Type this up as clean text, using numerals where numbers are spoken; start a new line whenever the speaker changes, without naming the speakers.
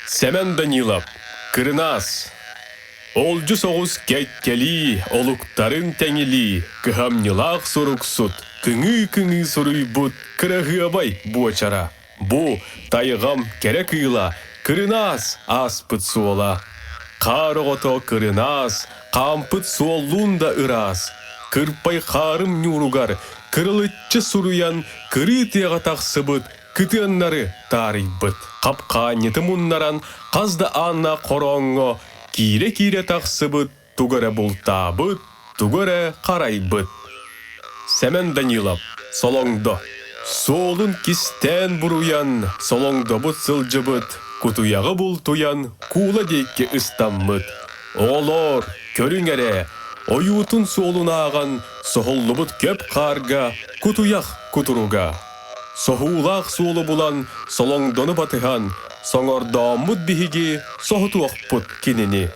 Сэмэн Данилов, Кырынаас. Олдьу соҕус кэккэлии, олуктарын тэҥилии, кыһамньылаах суруксут, кыҥыы-кыҥыы суруйбут кыраһыабай буочара. Бу тайҕам кэрэ кыыла, кырынаас ааспыт суола. Хаар оҕото кырынаас, хаампыт суоллуун да ыраас. Кырпай хаарым ньууругар кырылыччы суруйан кырыы тыаҕа тахсыбыт кытыаннары таарыйбыт. Хапкаанньыты муннаран хас да ааннаах хорооҥҥо киирэ-киирэ тахсыбыт тугу эрэ бултаабыт, тугу эрэ харайбыт. Сэмэн Данилов, Солоҥдо. Суолун кистээн буруйан, солоҥдобут сылдьыбыт, кутуйаҕы бултуйан куула диэки ыстаммыт. Оҕолоор, көрүҥ эрэ, ойуутун суолун ааҕан соһуллубут көп хаарга кутуйах кутуруга. Соһуулаах суолу булан, солоҥдону батыһан, соҥордооммут биһиги соһутуохпут кинини.